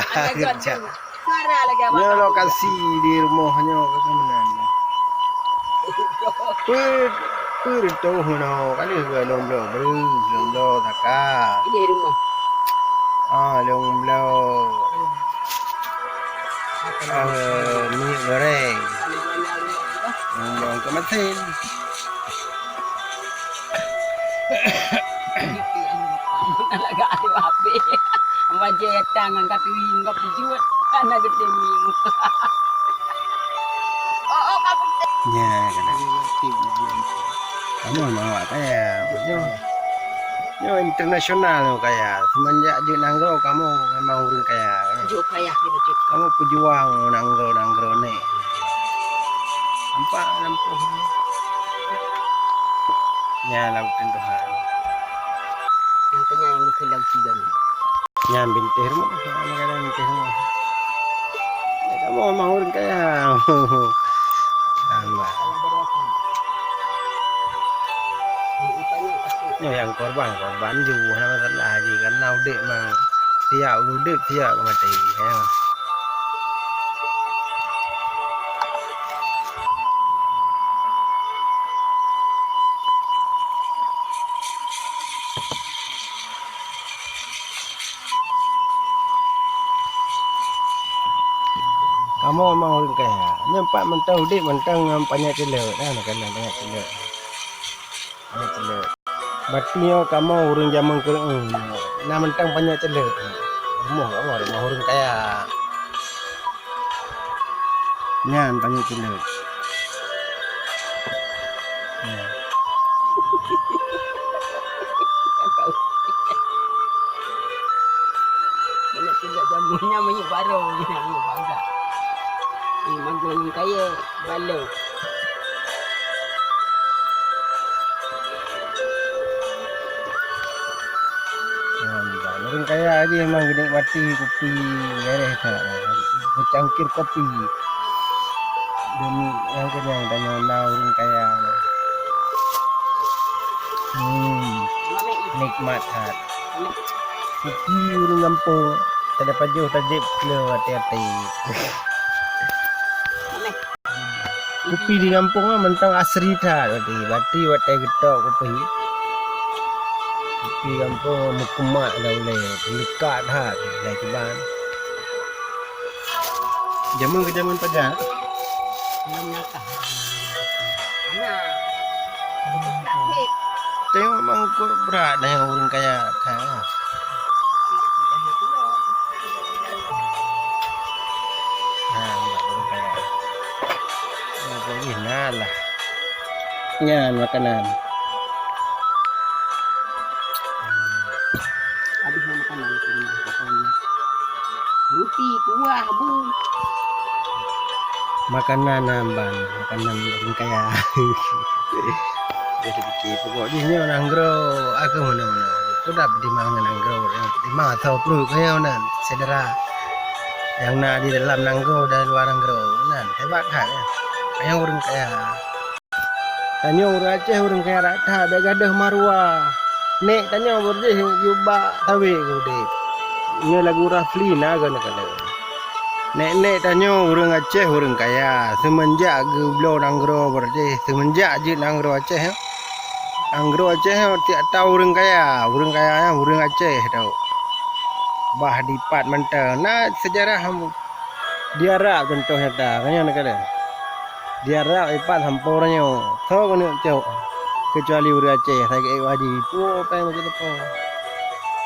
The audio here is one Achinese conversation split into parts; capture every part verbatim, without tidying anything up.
Kerja. Nyoe lokasi di rumoh nyoe ke meunan. Peu, peu reutôh meunoe kali ke lôn bloe breuh, lôn bloe saka. Ini rumah. Ah, lôn bloe, eh, minyeuk goreng. Lôn bloe keu masin. Lagak adoe habéh. Wajah datang ngon katuri, ngon peujeuet, kana geutem minyeuk. Oh, oh, ka putih. Ya, kena. Kamoe memang awak kaya. Nyoe, nyoe internasional nyoe kaya. Semenjak jeuet nanggroe kamoe memang ureueng kaya. Jok kaya kita cok. Kamoe peujuang nanggroe-nanggroe nyoe. Nampak lampôh nyoe. Nyan laut Tuhan. Nyang keunyan nyang keu laut Tuhan. Nyan bintéh rumoh, nyan kadang bintéh rumoh. Kamoe memang ureueng kaya. Aman. Nyoe nyang korban, korban ju, hana masalah ji, karena udép memang siap, udép siap maté, ya. Kamoe memang ureueng kaya. Nyoe pat mantong udép mantong ngon panyöt ceuleuk, nah, makanan panyöt ceuleuk. Panyöt ceuleuk. Bati nyoe kamoe ureueng jameun keu, na mantong panyöt ceuleuk. Rumoh kamoe rumoh ureueng kaya. Nyan panyöt ceuleuk. Nyan. Panyöt ceuleuk jameun nyan minyeuk barô, minyeuk bangga. Ni manggong kayèe balô. Nah, ureueng kaya jih memang geunikmati kupi, beureh that, meucangkir kopi. Dan nyang keunong tanyoe na ureueng kaya. Hmm, nikmat that. Kupi ureueng gampông, kada pajoh tajép keu até-até. Kupi di gampông nyan mantong asri that, bati, bati watèe geutok kupi. Kupi gampông meukeumak dah ulèe, leuka that, dah kiban. Jameun keu jameun pajan. Tengok memang ukeue brat dah nyang ureueng kaya that. Nah, ureueng kaya. Nah, jadi nah lah. Nyan makanan. Habis makanan tu, pokoknya. Ruti, kuah, bu. Makanan nyan ban, makanan ureueng kaya. Jadi pikir, pokok jih nyoe nanggroe, aku mana-mana. Aku dah pedimang nanggroe, pedimang atau perut kaya nan, saudara. Yang na di dalam nanggroe dan luar nanggroe, nan hebat that, ya. Kaya ureueng kaya. Tanyoe ureueng Aceh ureueng kaya rata, bèk gadôh maruwa. Nèk tanyoe beurjih yub bak sawét geuh udép. Nyoe lagu Rafli na geuh neukalon. Nèk-nèk tanyoe ureueng Aceh ureueng kaya, seumeunjak geubloe nanggroe beurjih, seumeunjak jeuet nanggroe Aceh. Nanggroe Aceh tiep tahu ureueng kaya, ureueng kaya nyan ureueng Aceh tau. Bah dipat mantong. Na seujarah Di Arab contoh nyata, kanyang neukalon. Di Arab ipat sampoe uroe nyoe, soe keuneuk cok, keucuali ureueng Aceh, sakét wadi, puwoe pèng macam teupeu.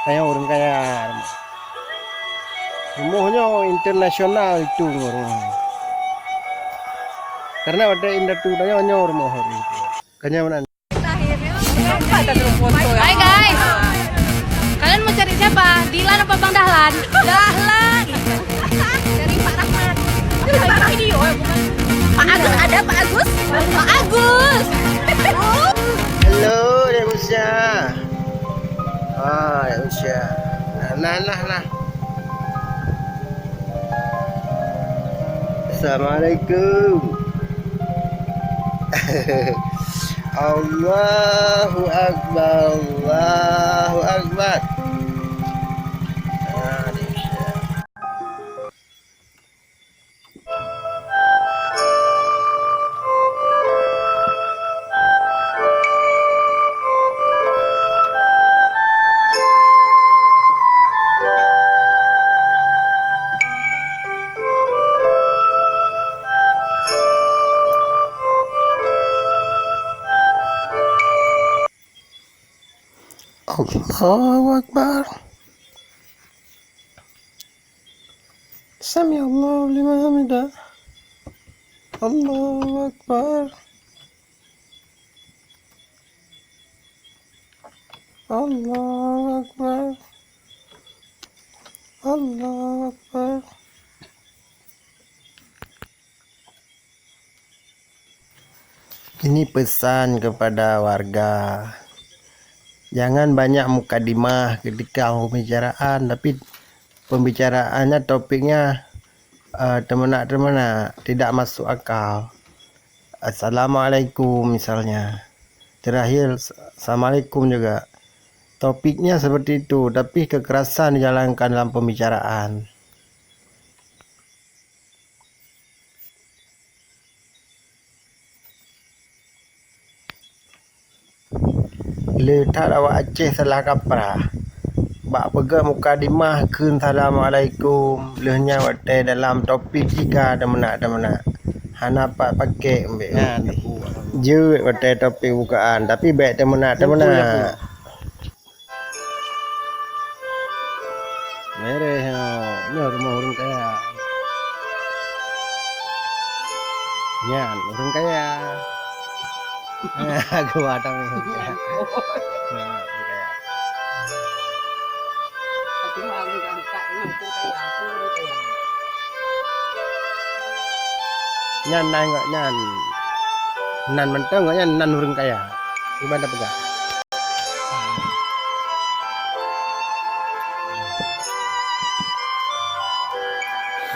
Kanyang ureueng kaya. Rumoh nyoe internasional itu rumoh. Karena watèe indatu tanyoe nyoe rumoh ureueng. Kanyang meunan. Hai guys, kalian mau cari siapa? Dilan apa Bang Dahlan? Dahlan. Dari Pak Rahmat. Dari video, eh, bukan. Pak Agus ada, Pak Agus? Pak Agus. Halo, Dek Musya. Ah, Dek Musya. Nah, nah, nah, nah. Assalamualaikum. Allahu Akbar, Allahu Akbar. Ah, Dek Musya. Allahu Akbar. Sami Allahu liman hamidah. Allahu Akbar. Allahu Akbar. Allahu Akbar. Ini pesan kepada warga. Jangan banyak mukadimah ketika pembicaraan, tapi pembicaraannya, topiknya, eh, teumeunak-teumeunak, tidak masuk akal. Assalamualaikum misalnya. Terakhir, assalamualaikum juga. Topiknya seperti itu, tapi kekerasan dijalankan dalam pembicaraan. Le that awak Aceh salah kaprah. Bak peugah mukadimah kheun assalamualaikum, lheueh nyan watèe dalam topik jih ka teumeunak-teumeunak. Hana pat pakèk umbek. Jeuet watèe topik bukaan, tapi bèk teumeunak-teumeunak. Beureh nyoe, nyoe rumoh ureueng kaya. Nyan ureueng kaya. Geuba tam ureueng kaya. Nyan ureueng kaya. Nyan nan gobnyan. Nan mantong gobnyan nan ureueng kaya. Kiban tapeugah.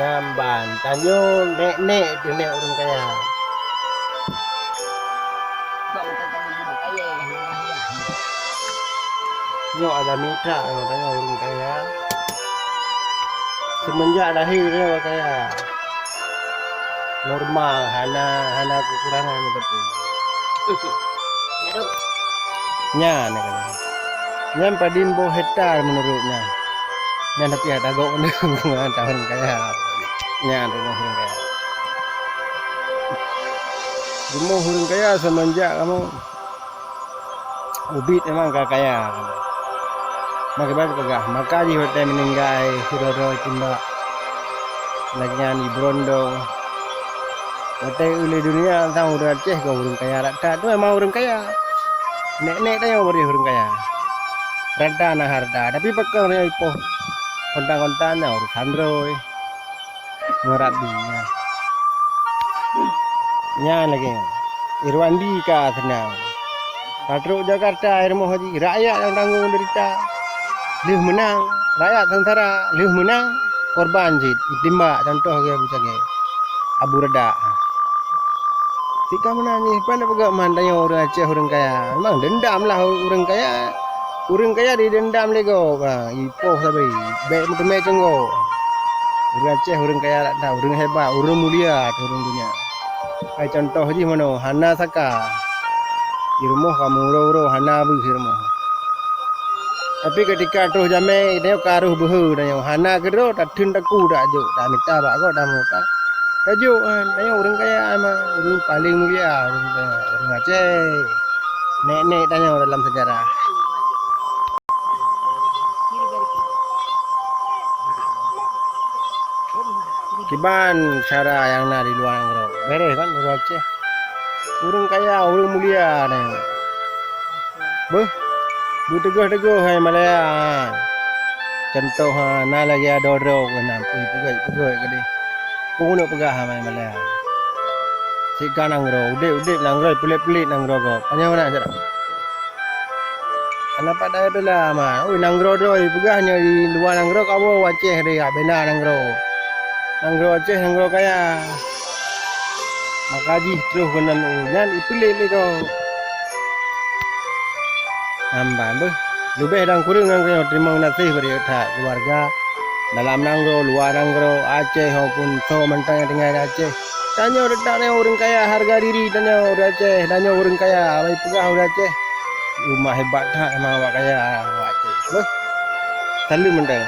Nyan ban, tanyoe nek-nek teuh nek ureueng kaya. Nyoe ada mita nyoe tanyoe ureueng kaya. Seumeunjak lahé nyoe kaya. Normal, hana, hana kekurangan beutôi. Nyan, nyan padum boh hektar menurut nyan. Nyan tapi ada gok ngon tahun kaya. Nyan rumoh ureueng kaya. Rumoh ureueng kaya seumeunjak kamoe ubit memang ka kaya. Maka ibarat peugah, maka jih watèe meuninggai sidroe-droe timbak lagèe nyan ibeurondong. Watèe ulèe dunia tang ureueng Aceh ka ureueng kaya rata, tu memang ureueng kaya. Nek-nek tanyoe bari ureueng kaya. Rata na harta, tapi pakon tanyoe ipoh kontan-kontan na urusan droe. Ngon Rabbi nyan. Nyan lagèe nyan. Irwandi ka seunang. Ka trok Jakarta, i rumoh jih, rakyat nyang tanggong deurita. Lheueh meunang, rakyat seungsara, lheueh meunang, korban cit, itimbak, contoh lagèe Abu Cagèe, Abu Radak. Cit ka meunan jih, pane peugah man tanyoe ureueng Aceh ureueng kaya. Memang dendam lah ureueng kaya. Ureueng kaya dideundam lé gob, ha, ipoh sabe, bèk meuteumé cong gob. Ureueng Aceh ureueng kaya that, ureueng hebat, ureueng mulia ateueh ureueng donya. Hai contoh jih meunoe, hana saka. Di rumoh ka meuuroe-uroe, hana beuh di rumoh. Tapi ketika troh jamèe, tanyoe ka rôh beuhe tanyoe, hana keudroe, tatheun taku tajok, tamita bak gob, tamuka. Tajok, ha, tanyoe ureueng kaya, ama, ureueng paleng mulia, ureueng, ureueng Aceh. Nek-nek tanyoe dalam sejarah. Kiban cara nyang na di luwa nanggroe. Beureh kan ureueng Aceh? Ureueng kaya, ureueng mulia nyan. Beuh, beuteugoh-teugoh hai Malaya. Contoh, ha, na lagèe droe-droe keunan, peugöt-peugöt keudeh. Peue keuneuk peugah hai Malaya? Cit ka nanggroe, udép-udép nanggroe, peulét-peulét nanggroe gob. Panyang meunan cit. Hana pat daya bela, ma. Oi, nanggroe droe, peugah nyoe di luwa nanggroe, kawoe Aceh deh, bela nanggroe. Nanggroe Aceh, nanggroe kaya. Maka jih troh keunan, nyan ipeulét lé gob. Nyan ban beuh. Leubeh dan kureueng ngon nyoe teurimong gaséh bak that keuluwarga dalam nanggroe, luwa nanggroe, Aceh maupun soe mantong nyang tinggai di Aceh. Tanyoe teutab tanyoe ureueng kaya, hareuga diri tanyoe ureueng Aceh, tanyoe ureueng kaya, bak peugah ureueng Aceh. Uma hebat that, memang awak kaya, awak Aceh. Beuh. Saleuem mantong.